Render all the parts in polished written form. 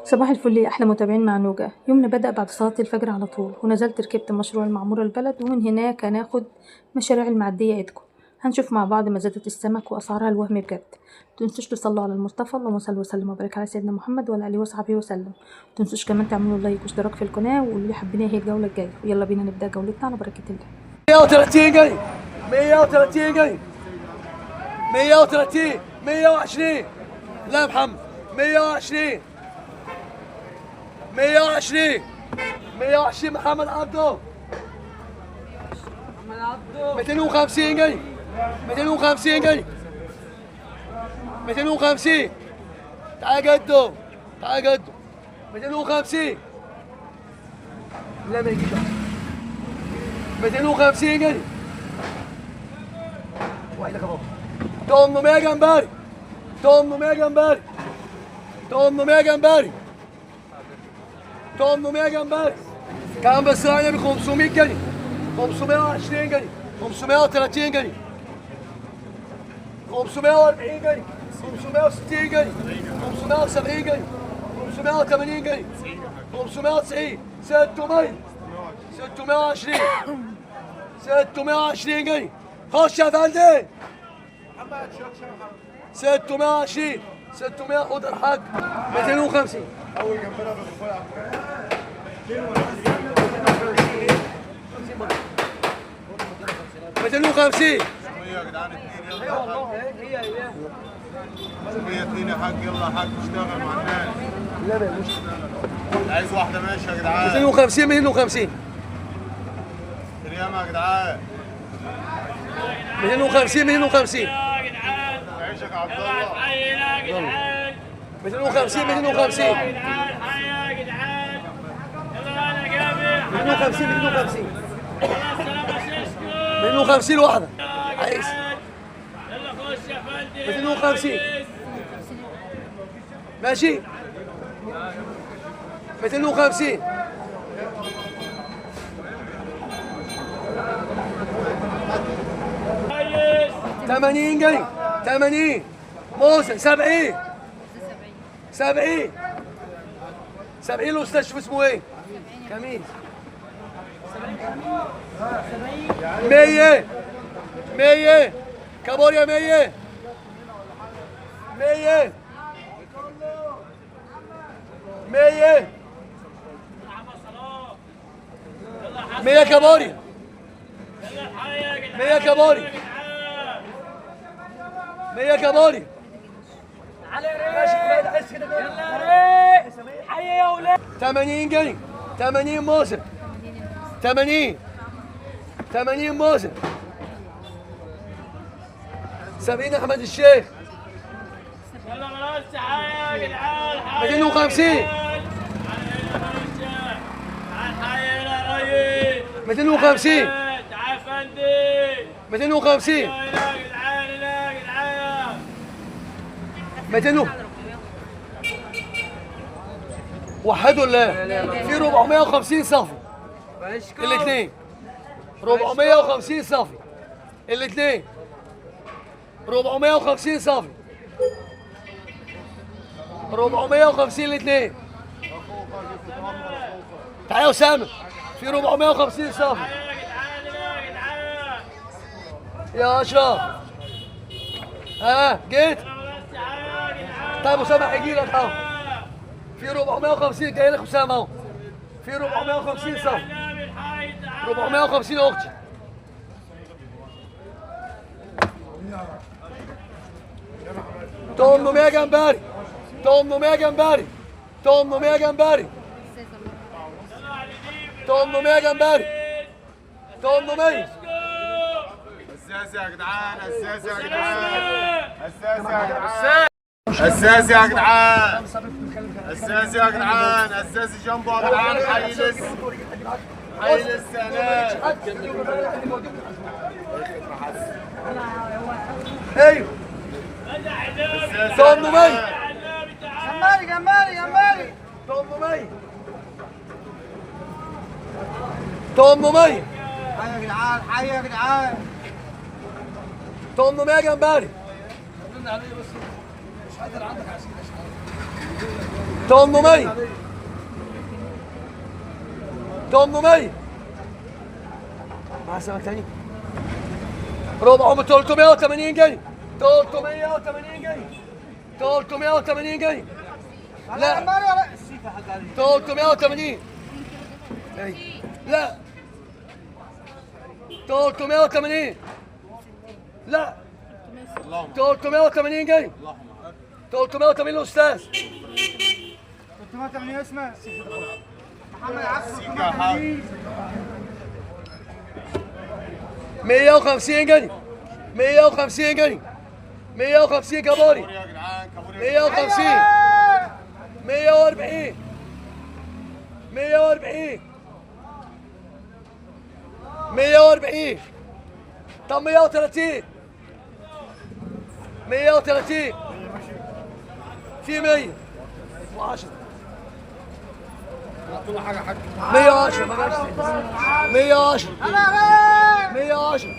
صباح الفل يا أحلى متابعين مع نوجة. يومنا بدأ بعد صلاة الفجر على طول، ونزلت ركبت مشروع المعمورة البلد، ومن هناك هناخد مشاريع المعدية إيدكم. هنشوف مع بعض مزادة السمك وأسعارها الوهم بجد. متنسوش تصلوا على المصطفى، اللهم صل وسلم وبارك على سيدنا محمد وعلى آله وصحبه وسلم. متنسوش كمان تعملوا لايك واشتراك في القناة، وقولوا لي حابين ايه الجولة الجاية. ويلا بينا نبدأ جولتنا على بركة الله. 130 جنيه، 130 جنيه، 130، 120. لا يا محمد، 120، 120، 120. محمد عبده، 250 جنيه، 250 جنيه، 250. تعال جدو، تعال جدو، 250. لا ما يجيش، 250 جنيه. واحدة كمان. 800 جمبري، 800 جمبري، 800 جمبري، 800 جمبري. كام بس ب 500 جنيه، 520 جنيه، 530 جنيه، 540 جنيه، 560 جنيه، 570 جنيه، 580 جنيه، 590، 600، 620، 620 جنيه. خش يا فندم. 620، 600. خد الحاج. 250. اول جنبنا بالرفيع. 250. 600 يا جدعان، اتنين يلا يا حاج. 600 اتنين يا حاج، يلا يا حاج اشتغل مع الناس. لا ما مش عايز واحدة ماشي يا جدعان. 250، 250، ريامة يا جدعان. 250، 250، عيشك يا عبد الله. 250، 250، 250، 250، 250 واحدة. عايز 250. ماشي، 250. 80 جنيه، 80 موسى، 70، 70، 70. الاستاذ شوف اسمه ايه؟ كمين. 100، 100 كابوريا، 100، 100، 100، 100 كابوريا، 100 كابوريا، 100 كابوريا. ماشي كده. حي يا ولاد. 80 جنيه، 80 موسى، 80، 80 موسى، 70 احمد الشيخ. 250، 250، 250، 200. وحدوا الله. في 450 صافي الاثنين، 450 صافي الاثنين، 450 صافي، 450 الاثنين. تعالى يا اسامة، في 450 صافي يا اشرف. ها جيت؟ طيب اسامة هيجي لك اهو. في 450 جاي لك اسامة اهو. في 450 صافي، 450 يا اختي. 800 جمبري، 800 جمبري، 800 جمبري، 800 جمبري، 800. ازاز يا جدعان، ازاز يا جدعان، ازاز يا جدعان، ازاز يا جدعان، ازاز يا جدعان، ازاز جنبه يا جدعان. حي لسه، حي لسه هناك. ايوه 800. جمبري جمبري جمبري. 800، 800. حي يا جدعان، حي يا جدعان. 800 جمبري. 800 800. مع سمك تاني. 400 380 جنيه، 380 جنيه، 380 جنيه. لا 380. لا 380. لا 380 جنيه، 380 الاستاذ. 380 اسمه محمد عبد. 150 جنيه، 150 جنيه، 150 كابوري. يا جدعان كابوريا. 150، 140، 140، 140. طب 130، 130 في 110، 110 ما جاش. 110، 110،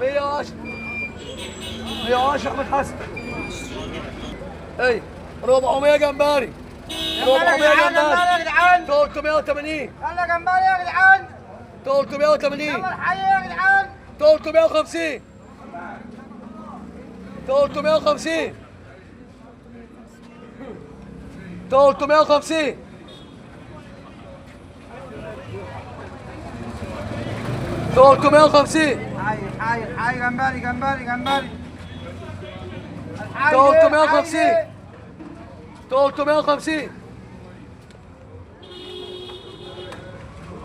110، 110 احمد حسن. اي 400 جمبري، 400 جمبري. يا جدعان 380. يلا جمبري يا جدعان. 380. يلا الحي يا جدعان. 350، 350، 350، 350. حي حي حي جمبري جمبري جمبري. 350، 350،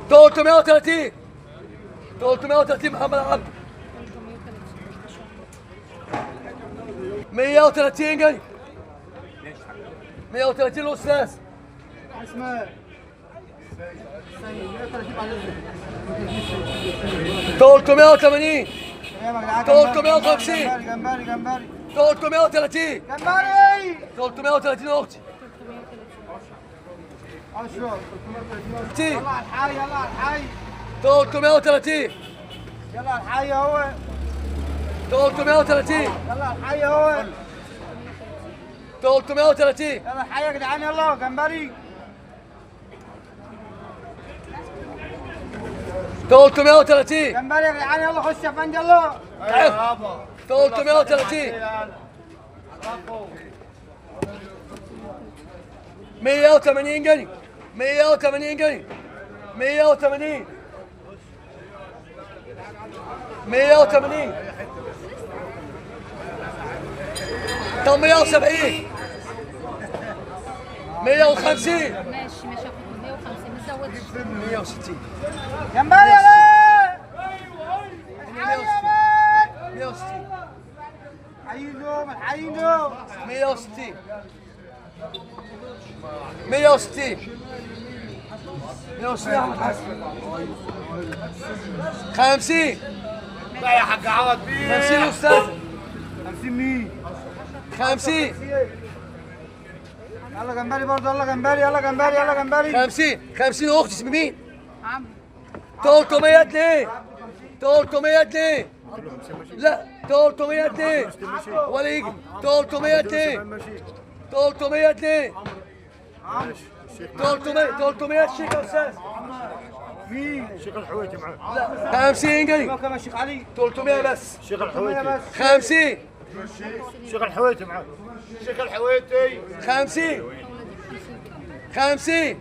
330، 330 محمد عبد. 130 جنيه، 130 الاستاذ. اسمه 380. 350. جمبري جمبري 330. جمبري. 330 اختي. اشرف. يلا على الحي، يلا على الحي. 330. يلا على الحي اهو. 330. يلا على الحي اهو. 330. يلا الحي يا جدعان، يلا جمبري. 330. جمبري يا جدعان، يلا خش يا فندم يلا. تعال. 330. 180 جنيه، 180 جنيه، 180، 180. طب 170، 150. ماشي ماشي، هاخد 150 ما تزودش. 160. جمبري يلا. الحي يا مان. 160. حي نوم، الحي نوم. 160، 160، 160 يا احمد حسن. 50. لا يا حاج عوض بيه. 50 استاذ. 50 مين؟ 50. يلا جمبري برضه، يلا جمبري، يلا جمبري، يلا جمبري. 50، 50 اختي. اسم مين؟ 302، 302. لا 302 ولا يجي. 302، 302، 300، 300 الشيخ يا استاذ. مين؟ الشيخ الحويتي معاه. لا 50 جنيه. كم يا شيخ علي؟ 300 بس. الشيخ الحويتي. بس. 50. الشيخ الحويتي معاه. الشيخ الحويتي. 50، 50،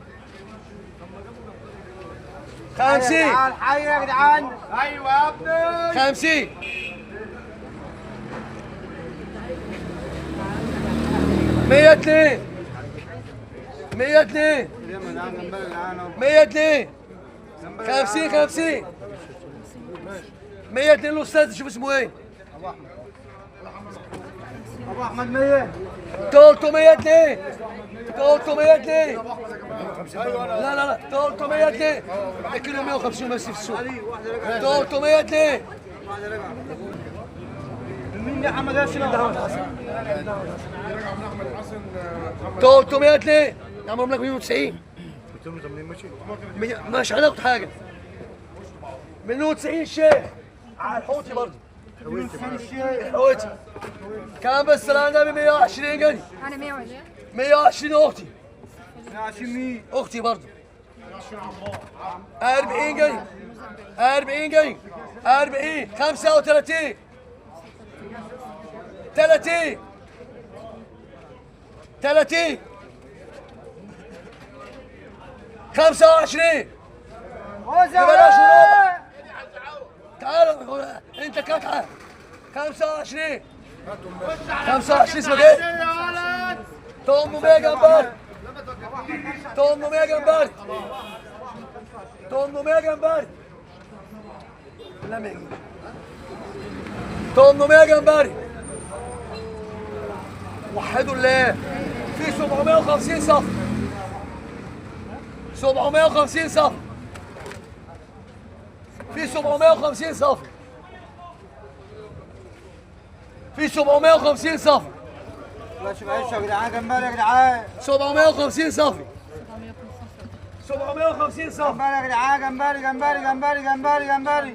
50. تعال حي يا جدعان. ايوه يا ابني. 50، 102، 102، 102، 50، 50، 102 الاستاذ. شوف اسمه ايه. ابو احمد 100. 302، 302. لا لا لا 302. الكيلو 150 بس في السوق. 302. مين يا محمد ياسر؟ 302. نعمل لك 190. 280 ماشي. مش هناخد حاجة. 190 الشيخ على الحوتي برضه. الحوتي كام بس؟ النبي 120 جنيه. انا 120. 120 اختي. 120 مين؟ اختي برضه. 40 جنيه، 40 جنيه، 40، 35، 30، 30، 25. ببلاش وربع. تعال انت كده تعال. 25، 25 اسمك ايه؟ 800 جمبري، 800 جمبري، 800 جمبري. لا ما يجيش. 800 جمبري. وحدوا الله. في 750 صف، 750 صف، في 750 صف، في 750 صف. ماشي معلش يا جدعان، جمبري يا جدعان. 750 صافي، 750 صافي. جمبري يا جدعان، جمبري جمبري جمبري جمبري جمبري.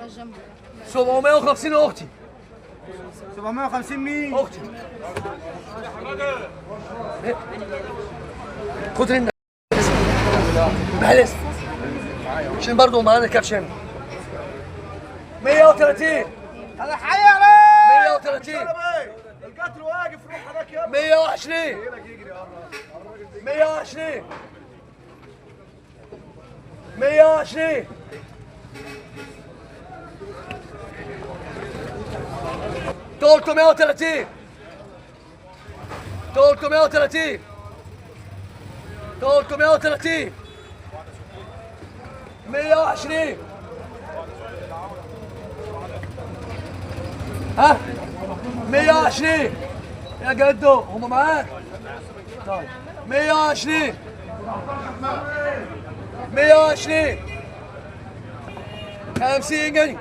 750 اختي. 750 مين؟ اختي خد رن بحلس عشان برضه معانا كبش هنا. 130. هذا حي عليك. 130. القطر واقف، روح هناك يا 120، 120، 120. 330، 330، 330. 120. ها 120 يا جدو، هم معاك. طيب 120، 120، 50 جنيه.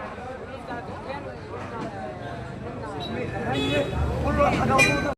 كله حاجة.